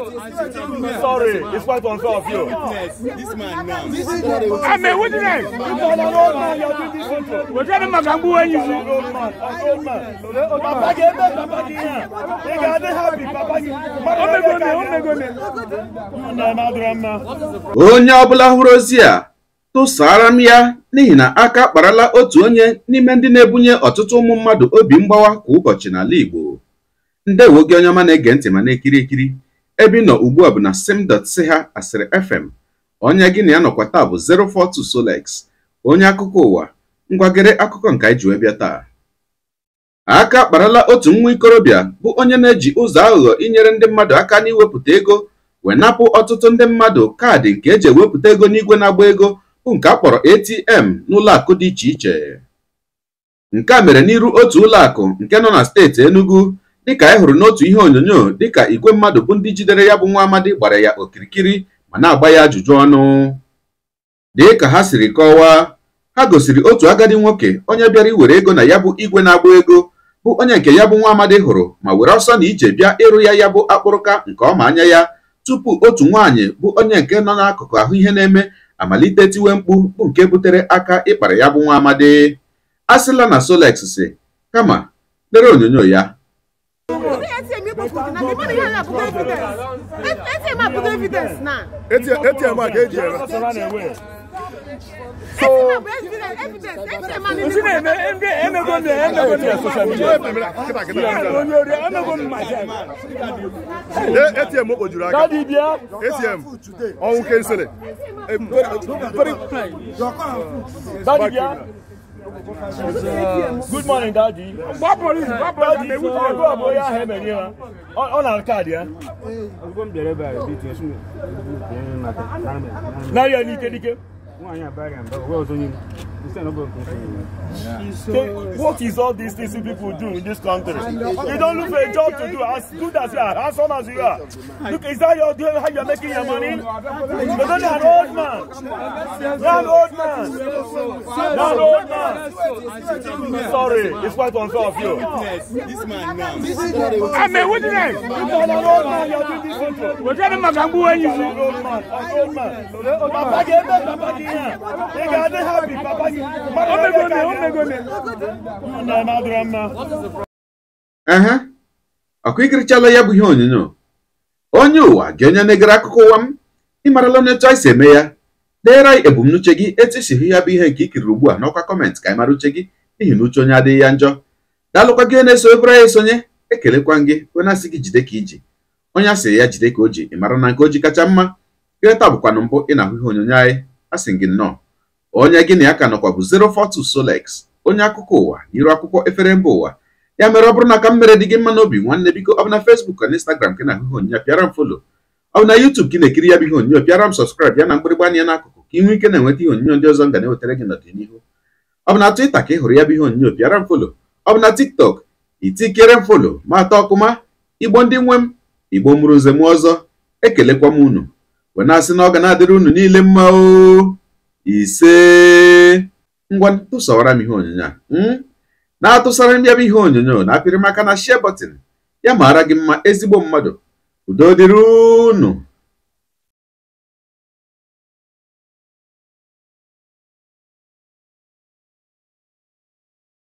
Sorry, it's quite unfair of you. This man now. I'm a witness. You are an old man, you are doing this thing to. We're trying to make a An old man, an old man. Papa gị ebe papa gị ya. Ị ga-adị happy papa gị. Nna m adịrọ mma. Onye ọbụla hụrụ ozi a tụsara m ya n'ihi na aka kparala otu onye n'ime ndị na-ebunye ọtụtụ ụmụ mmadụ obi mgbawa kwa ụbọchị n'ala Igbo. Ndewo gị onye ọma na-ege ntị ma na-ekiri ekiri. Ebe ị nọ ugbu a bụ na sim.si ha asịrị FM. Onye gị na ya nọkwa taa bụ 042 Solex, onye akụkọ ụwa. Ngwagere akụkọ nke anyị ji wee bịa taa. Aka kparala otu nwa ikorobịa bụ onye na-eji ụzọ aghụghọ inyere ndị mmadụ aka n'iwepụta ego wee napụ ọtụtụ ndị mmadụ kaadị nke eji ewepụta ego n'igwe na-agba ego bụ nke a kpọrọ ATM n'ụlọ akụ dị iche iche. Nke a mere n'iru otu ụlọ akụ nke nọ na steeti Enugu, dịka anyị hụrụ n'otu ihe onyonyo dịka igwe mmadụ bụ ndị jidere ya bụ nwa amadi gbara ya okirikiri ma na-agba ya ajụjụ ọnụ. Dịka ha siri kọwaa, ha gosiri otu agadi nwoke onye bịara iwere ego na ya bụ igwe na-agba ego bụ onye nke ya bụ nwa amadi hụrụ ma were ọsọ na ije bịa ịrụ ya ya bụ akpụrụka nke ọma anya ya, tupu otu nwaanyị bụ onye nke nọ n'akụkụ ahụ ihe na-eme amalite tiwe mkpu bụ nke butere aka ịkpara ya bụ nwa amadi. A sịla na Solex si kama lere onyonyo ya. ATM abụgo evidence na. ATM a ga-eji ere. So evidence ATM a ATM o kpojuru aka. ATM ọnwụ kensele. Daddy bịa. Good morning, Daddy. Daddy, ego abụọ ya ahụ emere ya. Ọ na kaadị ya. Narị ya n'ike n'ike. What is all these things you people do in this country? You don't look for a job to do, as good as you are, handsome as you are. Look, is that your doing how you're making your money? You're only an old man. You're an old man. You're an old man. Sorry, it's quite unfair of you. This man now. I'm a witness. You are an old man, you're doing this thing to. We're trying to make a An old man, an old man. Papa gị ebe papa gị ya. Ị ga-adị happy papa gị. Nna m adịrọ mma. Ehe, ọkụ ikirichala ya bụ ihe onyonyo. Onye ụwa gị onye na-egere akụkọ ụwa m, ị marala n'etu anyị si eme ya. Deere anyị ebumnuche gị etu isi hụ ya bụ ihe nke ikiriri ugbu a n'ọkwa comment ka anyị mara uche gị, n'ihi na uche onye adịghị ya njọ. Daalụkwa gị na-eso ebere anyị esonye, ekelekwa gị onye asị gị jide ka iji. Onye asị ya jide ka o ji, ị mara na nke o ji kacha mma. Gị taa bụkwanụ mbụ ị na-ahụ ihe onyonyo anyị, asị gị nnọọ. Onye gị na ya ka nọkwa bụ 042 Solex, onye akụkọ ụwa n'iru akwụkwọ efere mba ụwa. Ya mere ọ bụrụ na ka m mere dị gị mma n'obi nwanne, biko ọ bụ na Facebook na Instagram ka ị na-ahụ ihe onyonyo, pịara m follow. Ọ bụ na YouTube ka ị na-ekiri ya bụ ihe onyonyo, pịara m subscribe ya na mgbịrịgba anya n'akụkụ ka ị nwee ike na-enweta ihe onyonyo ndị ọzọ m ga na-ewetara gị n'ọdịnihu. Ọ bụ na Twitter ka ị hụrụ ya bụ ihe onyonyo, pịara m follow. Ọ bụ na TikTok, itikere m follow ma atọ ọkụma. Igbo ndị nwe m, Igbo mụrụ nze m ọzọ, ekelekwa m unu wee na-asị na ọ ga na-adịrị unu niile mma o. Ise ngwa tụsawara m ihe onyonyo a na-atụsara m ya bụ ihe onyonyo na apịrị m aka na share button ya mara gị mma ezigbo mmadụ. Udo dịrị unu.